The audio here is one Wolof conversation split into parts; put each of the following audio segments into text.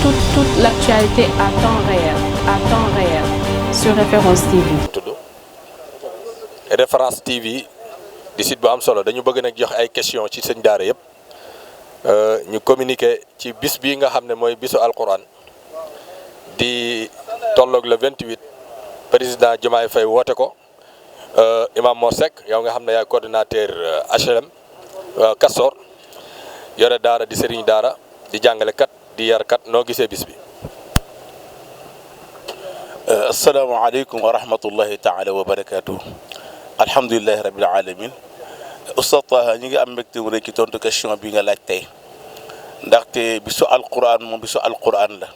toute l'actualité à temps réel, sur Référence TV. Référence TV di site bu am solo dañu bëgg nag jox ay question ci sëñ daara yëpp ñu communiquer ci bis bii nga xam ne mooy bisu alquran di tolloog le 28 président Diomaye Faye woote ko Imam Mor Seck yow nga xam ne yaay coordinateur HLM Castor yore daara di sëriñ daara di jàngalekat di yarkat noo gisee bis bi. asalaamaaleykum wa rahmatullahi taala wa barakaatu. alhamdulilahi rabil alamin Oustaz Taha ñi ngi am mbégte mu rek ci tontu question bi nga laaj tey ndaxte bisu alquran moom bisu alquran la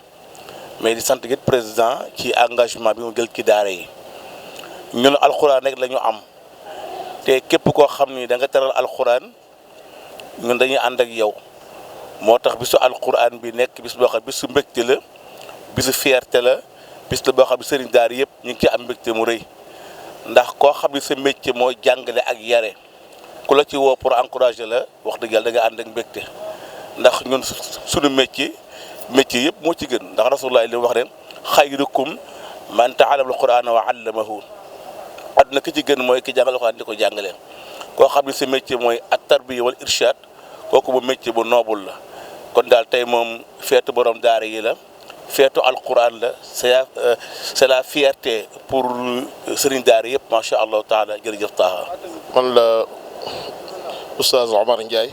mais di sant it président ci engagement bi mu jël ci daara yi ñun alquran rek la ñu am te képp koo xam ni da nga teral alquran ñun dañuy ànd ak yow moo tax bisu alquran bi nekk bis boo xam bisu mbégte la bisu fierté la bis la boo xam ne sëriñ daara yëpp ñu ngi ci am mbégte mu rëy ndax koo xam ne sa métier mooy jàngale ak yare ku la ci woo pour encourager la wax dëgg yàlla da nga ànd ak mbégte ndax ñun suñu métier yëpp moo ci gën ndax rasulullah li wax leen xayrukum man ta'allama al-qur'ana wa 'allamahu àdduna ki ci gën mooy ki jàngal alxuraan di ko jàngaleen koo xam ne sa métier mooy at-tarbiya wal irshad kooku bu métier bu noble la kon daal tey moom feetu borom daara yi la feetu alquran la c'est la fierté pour sëriñ daara yëpp macha allah taala jërëjëf Taha. man la Oustaz Omar Ndiaye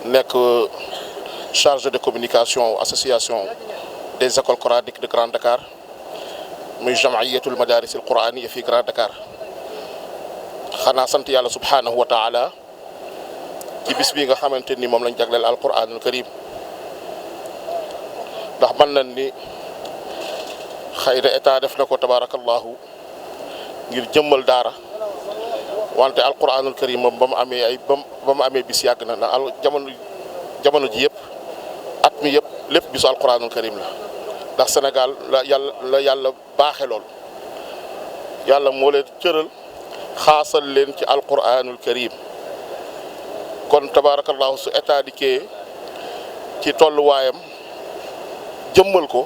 nekk chargé de communication association des écoles coraniques de Grand Dakar muy jama'iyatul madaris al qur'aniyya fi Grand Dakar xanaa sant yàlla subhanahu wa taala ci bis bi nga xamante ni moom lañ jagleel alquranul karim ndax mën nañ ni xëy na état def na ko tabarakallahu ngir jëmmal daara wante alquranul karim moom ba mu amee bis yàgg na jamono ji yëpp at mi yëpp lépp bisu alquranul karim la ndax Sénégal la yàlla baaxe lool yàlla moo leen cëral xaasal leen ci alquranul karim kon tabarakallahu su état dikkee ci tolluwaayam jëmmal ko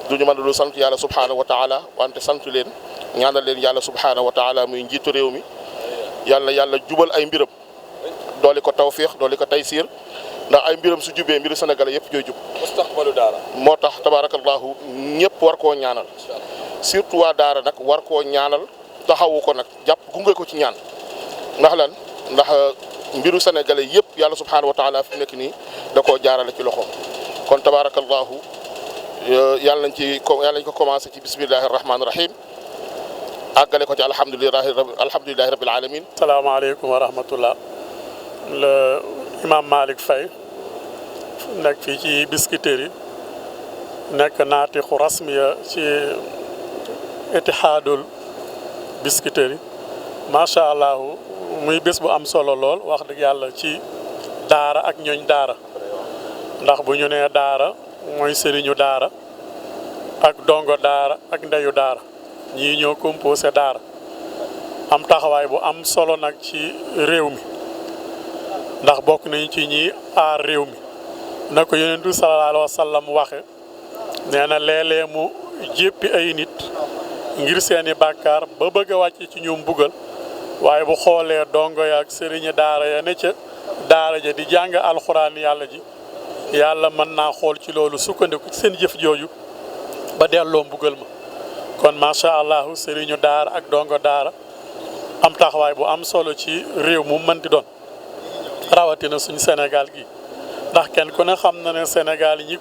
duñu mën a lu sant yàlla subhanahu wa taala wante sant leen ñaanal leen yàlla subhanahu wa taala muy njiitu réew mi yàlla jubal ay mbiram dooli ko tawfiix dooli ko taysiir ndax ay mbiram su jubee mbiru sénégalais yëpp ñooy jub mustaqbalu daara moo tax tabarakallahu ñëpp war koo ñaanal surtout waa daara nag war koo ñaanal taxawu ko nag jàpp gunge ko ci ñaan ndax mbiru sénégalais yëpp yàlla subhanahu wa taala fi nekk nii da koo jaarale ci loxoom kon tabarakallahu yàlla nañ ko commencé ci bismillahi rahmaani rahim àggale ko ci alhamdulilahi rabbil alamin. salaamaaleykum wa rahmatullah. le imam Malick Faye nekk fii ci Biscuiterie yi nekk naatiqu rasmiya ci Itihadul Biscuiterie yi macha allah muy bés bu am solo lool wax dëgg yàlla ci daara ak ñooñ daara ndax bu ñu nee daara mooy sëriñu daara ak dongo daara ak ndeyu daara ñii ñoo composé daara am taxawaay bu am solo nag ci réew mi ndax bokk nañu ci ñi aar réew mi na ko yonent bi sallallahu alayhi wa sallam waxe nee na léeg-léeg mu jéppi ay nit ngir seeni bàkkaar ba bëgg a wàcc ci ñoom mbugal waaye bu xoolee dongo ya ak sëriñi daara ya ne ca daara ja di jàng alxuraan yàlla ji yàlla mën naa xool ci loolu sukkandiku ci seen jëf jooju ba delloo mbugal ma kon macha allah sëriñu daara ak dongo daara am taxawaay bu am solo ci réew mu mënti doon rawatina suñu Sénégal gi ndax kenn ku ne xam na ne Sénégal yi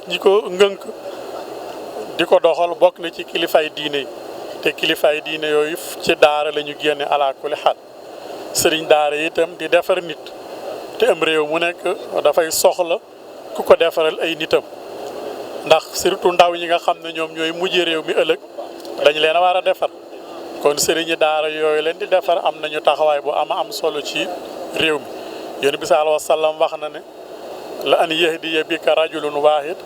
ñi ko ngënk di ko doxal bokk na ci kilifaay diine yi te kilifaay diine yooyu ci daara la ñu génne ala kulli xaal sëriñ daara yi itam di defar nit te am réew mu nekk dafay soxla ku ko defaral ay nitam ndax surtout ndaw ñi nga xam ne ñoom ñooy mujjee réew mi ëllëg dañ leen a war a defar kon sëriñi daara yooyu leen di defar am nañu taxawaay bu am solo ci réew mi yonent bi sallallahu alayhi wa sallam wax na ne la an yahdiya bika rajulun wahid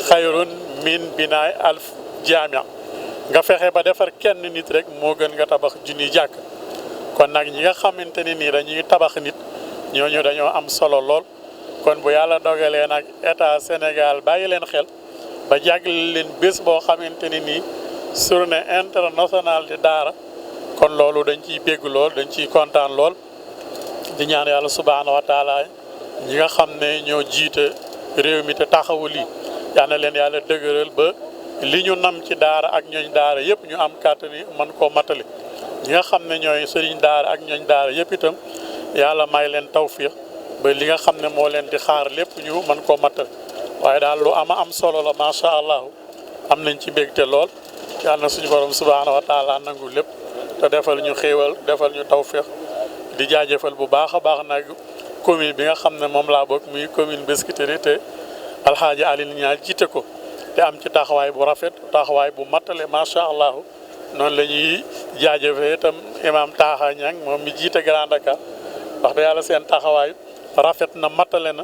xayrun min binaay alf jaamia nga fexe ba defar kenn nit rek moo gën nga tabax junni jàkk kon nag ñi nga xamante ni nii dañuy tabax nit ñooñu dañoo am solo lool kon kon bu yàlla dogalee nag état Sénégal bàyyi leen xel ba jagleel leen bés boo xamante ni nii journée internationale di daara kon loolu dañ ciy bégg lool dañ ciy kontaan lool di ñaan yàlla subhaanahu wa taala ñi nga xam ne ñoo jiite réew mi te taxawu lii yal na leen yàlla dëgëral ba li ñu nam ci daara ak ñooñ daara yëpp ñu am kàttan yi mën koo matali ñi nga xam ne ñooy sëriñ daara ak ñooñ daara yëpp itam yàlla may leen tawfiix ba li nga xam ne moo leen di xaar lépp ñu mën koo matali waaye daal lu am solo la macha allah am nañ ci mbégte lool yàlla na suñu borom subhaanahu wa taala nangu lépp te defal ñu xéewal defal ñu tawfiix di jaajëfal bu baax a baax nag commune bi nga xam ne moom laa bokk muy commune Biscuiterie te Alxaaji Alioune Niang jiite ko te am ci taxawaay bu rafet taxawaay bu mattale macha allah noonu la ñuy jaajëfee itam imam Taaxa Niang moom mi jiite Grand Dakar wax dëgg yàlla seen taxawaay rafet na mattale na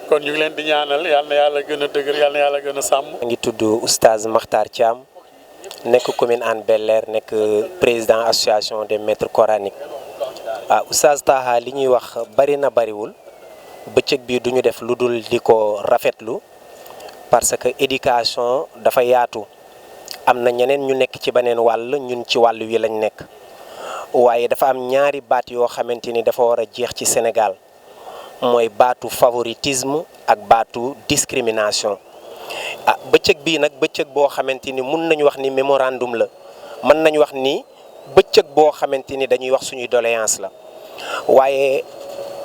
kon ñu ngi leen di ñaanal yal na yàlla gën a dëgër yal na yàlla gën a sàmm. ngi tudd oustaz Makhtar Thiam nekk commune Hann Bel-Air nekk président association des maîtres coraniques oustaz Taha li ñuy wax bari na bariwul bëccëg bi duñu def lu dul di ko rafetlu parce que éducation dafa yaatu am na ñeneen ñu nekk ci beneen wàll ñun ci wàll wi lañ nekk waaye dafa am ñaari baat yoo xamante ni dafa war a jeex ci Sénégal mooy baatu favoritisme ak baatu discrimination bëccëg bii nag bëccëg boo xamante ni mun nañu wax ni mémorandum la mën nañu wax ni bëccëg boo xamante ni dañuy wax suñuy doléance la waaye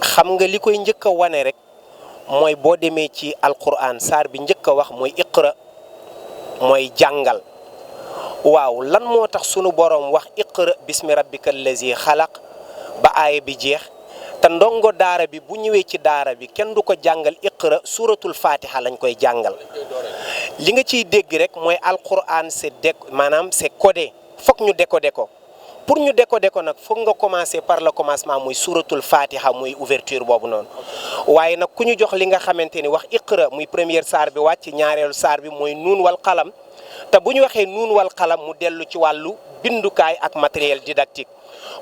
xam nga li koy njëkk a wane rek mooy boo demee ci alquran saar bi njëkk a wax mooy iqra mooy jàngal waaw lan moo tax sunu borom wax iqra bismi rabbika allazi xalaq ba aaya bi jeex te ndongo daara bi bu ñëwee ci daara bi kenn du ko jàngal iqra suratul fatiha lañ koy jàngal li nga ciy dégg rek mooy alquran c'est codé foog ñu décoder ko pour ñu décoder ko nag foog nga commencer par le commencement muy suratul fatiha muy ouverture boobu noonu waaye nag ku ñu jox li nga xamante ni wax iqra muy première saar bi wàcc ñaareelu saar bi mooy nuun wal qalam te bu ñu waxee nuun wal qalam mu dellu ci wàllu bindukaay ak matériel didactique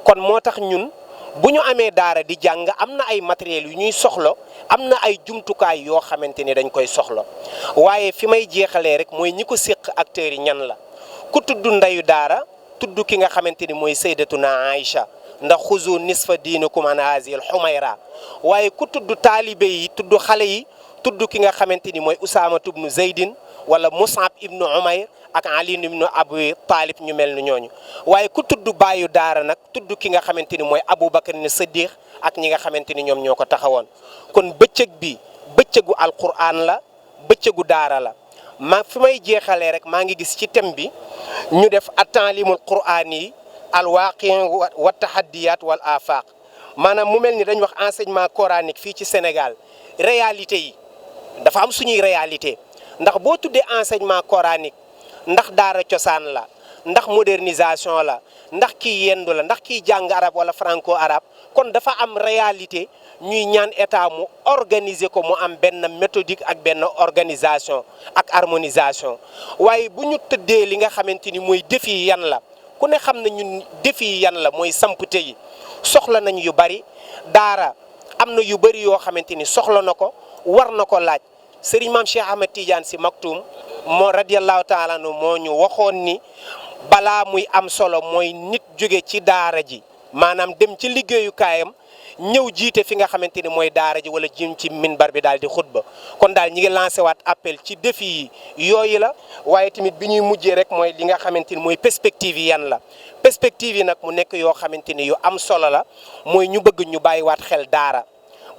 kon moo tax ñun bu ñu amee daara di jàng am na ay matériel yu ñuy soxla am na ay jumtukaay yoo xamante ni dañ koy soxla waaye fi may jeexalee rek mooy ñi ko séq acteurs yi ñan la ku tudd ndeyu daara tudd ki nga xamante ni mooy sayyidatuna Aïcha ndax xuzu nisfa diinakum an haazihil xumayra waaye ku tudd taalibe yi tudd xale yi tudd ki nga xamante ni mooy Usaama ibnu Zeydin wala Mus'ab ibnu Umayr ak Ali ibnu Abi Talib ñu mel ni ñooñu waaye ku tudd baayu daara nag tudd ki nga xamante ni mooy Aboubacar ni Siddiq ak ñi nga xamante ni ñoom ñoo ko taxawoon kon bëccëg bi bëccëgu alquran la bëccëgu daara la fi may jeexalee rek maa ngi gis ci thème bi ñu def at-taalimul qur'aan yi al-waaqi' wa tahaddiyat wal afaq maanaam mu mel ni dañ wax enseignement coranique fii ci Sénégal réalité yi dafa am suñuy réalité ndax boo tuddee enseignement coranique ndax daara cosaan la ndax modernisation la ndax kii yendu la ndax kii jàng arab wala franco arabe kon dafa am réalité ñuy ñaan état mu organiser ko mu am benn méthodique ak benn organisation ak harmonisation waaye bu ñu tëddee li nga xamante ni mooy défi yi yan la ku ne xam na ñun défi yi yan la mooy sampute yi soxla nañ yu bari daara am na yu bari yoo xamante ni soxla na ko war na ko laaj Serigne Mame Cheikh Ahmed Tidiane Sy Maktoum moo radiyallahu taala anhu moo ñu waxoon ni balaa muy am solo mooy nit jóge ci daara ji maanaam dem ci liggéeyukaayam ñëw jiite fi nga xamante ni mooy daara ji wala jëm ci minbar bi daal di xutba kon daal ñi ngi lancé waat appel ci défi yi yooyu la waaye tamit bi ñuy mujjee rek mooy li nga xamante ni mooy perspective yi yan la perspective yi nag mu nekk yoo xamante ni yu am solo la mooy ñu bëgg ñu bàyyiwaat xel daara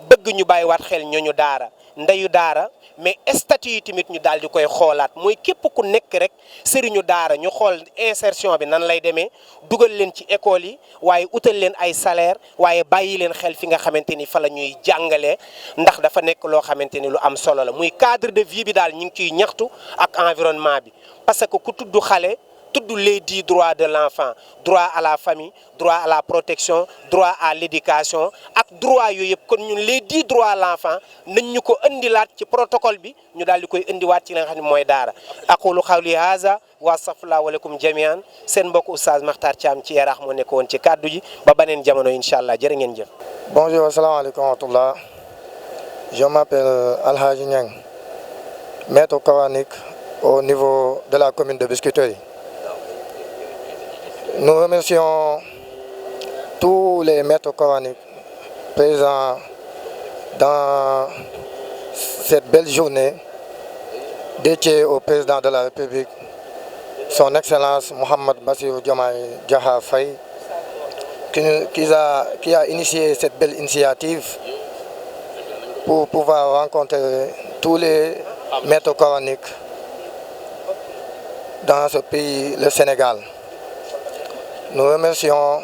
bëgg ñu bàyyiwaat xel ñooñu daara ndeyu daara mais statut yi tamit ñu daal di koy xoolaat mooy képp ku nekk rek sëriñu daara ñu xool insertion bi nan lay demee dugal leen ci école yi waaye utal leen ay salaire waaye bàyyi leen xel fi nga xamante ni fa la ñuy jàngalee ndax dafa nekk loo xamante ni lu am solo la muy cadre de vie bi daal ñu ngi ciy ñaxtu ak environnement bi parce que ku tudd xale tudd les 10 droits de l'enfant droit à la famille droit à la protection droit à l'éducation ak droit yooyu yëpp kon ñun les 10 droits à l'enfant nañ ñu ko indilaat ci protocole bi ñu daal di koy indiwaat ci li nga xam ne mooy daara aqulu qawli haza wa astaghfirullaha wa lakum jami'an seen mbokk oustaz Makhtar Thiam ci Yaraax moo nekkoon ci kaddu ji ba beneen jamono incha allah jërë ngeen jëf. bonjour asalaamaaleykum wa rahmatullah Je m'appelle Alhaji Niang, maître coranique au niveau de la commune de Biscuiterie. Nous remercions tous les maîtres coraniques présents dans cette belle journée dédiée au président de la République, son Excellence Mohamed Bassirou Diomaye Diakhar Faye, qui a initié cette belle initiative pour pouvoir rencontrer tous les maîtres coraniques dans ce pays, le Sénégal. Nous remercions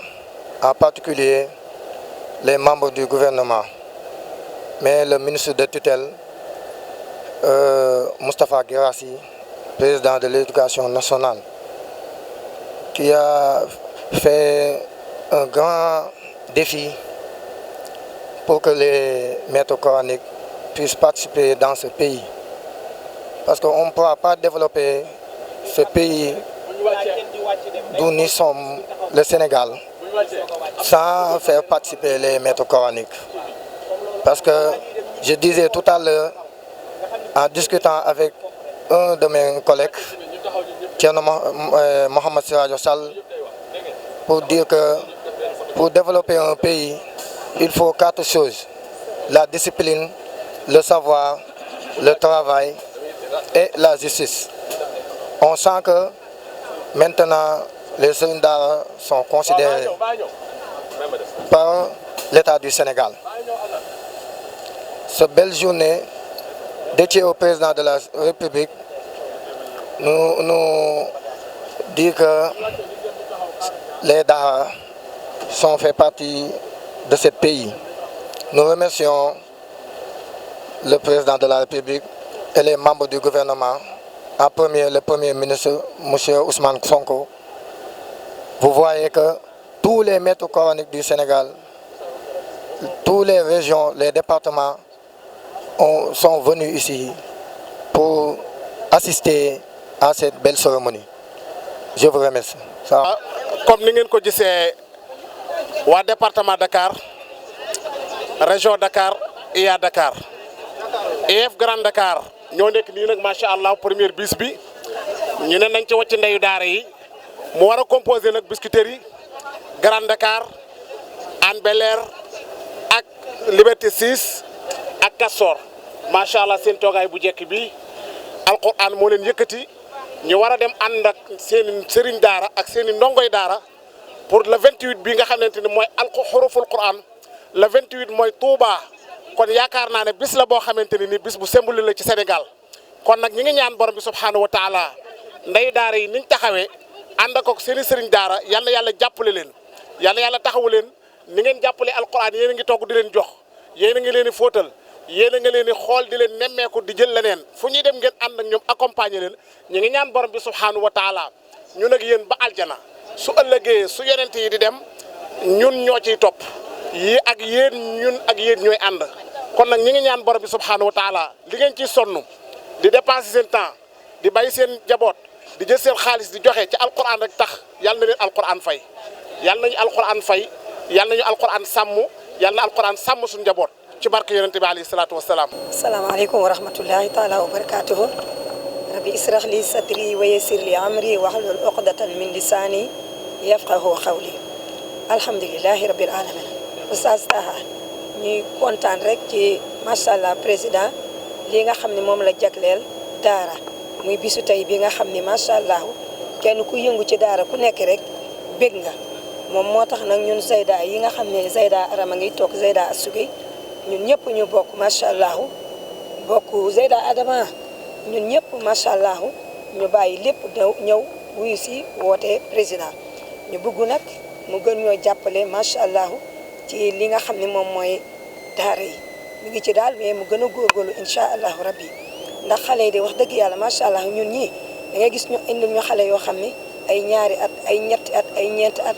en particulier les membres du gouvernement, mais le ministre de tutelle, Moustapha Guirassy, président de l'Éducation nationale, qui a fait un grand défi pour que les maîtres coraniques puissent participer dans ce pays. Parce qu'on ne pourra pas développer ce pays d'où nous sommes, le Sénégal, sans faire participer les maîtres coraniques. Parce que je disais tout à l'heure, en discutant avec un de mes collègues, Mohamed Sirajo Sall, pour dire que pour développer un pays, il faut 4 choses: la discipline, le savoir, le travail et la justice. On sent que maintenant les sëriñ daara sont considérés par l'État du Sénégal. Cette belle journée dédiée au président de la République nous dit que les daara fait partie de ce pays. Nous remercions le président de la République et les membres du gouvernement, en premier le Premier ministre, M. Ousmane Sonko. Vous voyez que tous les maîtres coraniques du Sénégal, toutes les régions, les départements sont venus ici pour assister à cette belle cérémonie. Je vous remercie. Comme ni ngeen ko gisee waa département Dakar, région Dakar, IA Dakar, EF Grand Dakar ñoo nekk nii nag macha allah première bis bi ñu ne nañ ci wàcc ndeyu daara yi mu war a composé nag Biscuiterie, Grand Dakar, Hann Bel-Air ak Liberté 6 ak Castor. macha allah seen toogaay bu jekk bi alquran moo leen yëkkati ñu war a dem ànd ak seen sëriñ daara ak seen i ndongoy daara pour le 28 bi nga xamante ni mooy xuruful Quran le 28 mooy Touba. kon yaakaar naa ne bis la boo xamante ni bis bu symbole la ci Sénégal kon nag ñi ngi ñaan borom bi subhanahu wa taala ndey daara yi niñ taxawee ànd ak seen i sëriñ daara yal na yàlla jàppale leen yal na yàlla taxawu leen ni ngeen jàppale alquran yéen a ngi togg di leen jox yéen a ngi leen di fóotal yéen a nga leen di xool di leen nemmeeku di jël leneen fu ñuy dem ngeen ànd ak ñoom accompagner leen ñu ngi ñaan borom bi subhanahu wa taala ñun ak yéen ba aljana su ëllëgee su yonent yi di dem ñun ñoo ciy topp yi ak yéen ñun ak yéen ñooy ànd kon nag ñi ngi ñaan borom bi subhanahu wa taala li ngeen ciy sonn di dépenser seen temps di bàyyi seen jaboot di jël seen xaalis di joxe ci alquran rek tax yal na leen alquran fay yal nañu alquran fay yal nañu alquran sàmm yal na alquran sàmm suñu jaboot ci barke yonente bi alayhi salaatu wasalaam. asalaamaaleykum wa rahmatullahi taala wa barakaatuhu. rabbi israh li sadri wa yassir li amri wahlul uqdatan min lisaani yafqahu qawli. alhamdulilahi rabbil alamin. Oustaz Taha ñuy kontaan rek ci macha allah président li nga xam ne moom la jagleel daara muy bisu tey bi nga xam ne macha allah kenn ku yëngu ci daara ku nekk rek bég nga moom moo tax nag ñun Zeyda yi nga xam ne Zeyda Arama ngi toog Zeyda Asugey ñun ñëpp ñu bokk macha allah bokk Zeyda Adama ñun ñëpp macha allah ñu bàyyi lépp ñëw wuyu si woote président ñu bëgg nag mu gën ñoo jàppale macha allah ci li nga xam ne moom mooy daara yi mu ngi ci daal mais mu gën a góorgóorlu incha allahu rabbi ndax xale yi de wax dëgg yàlla macha allah ñun ñii da ngay gis ñu indil ñu xale yoo xam ne ay ñaari at ay ñetti at ay ñeenti at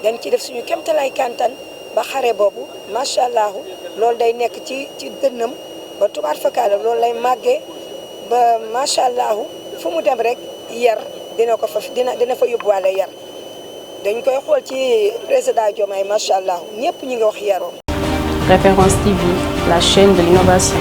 dañ ci def suñu kéemtalaay kantan ba xare boobu macha allah loolu day nekk ci dënnam ba tubaat fakkaala loolu lay màggee ba macha allah fu mu dem rek yar dina ko fa dina fa yóbbuwaale yar dañ koy xool ci président Diomaye macha allah ñëpp ñu ngi wax yaroom. Référence TV, la chaîne de l'innovation.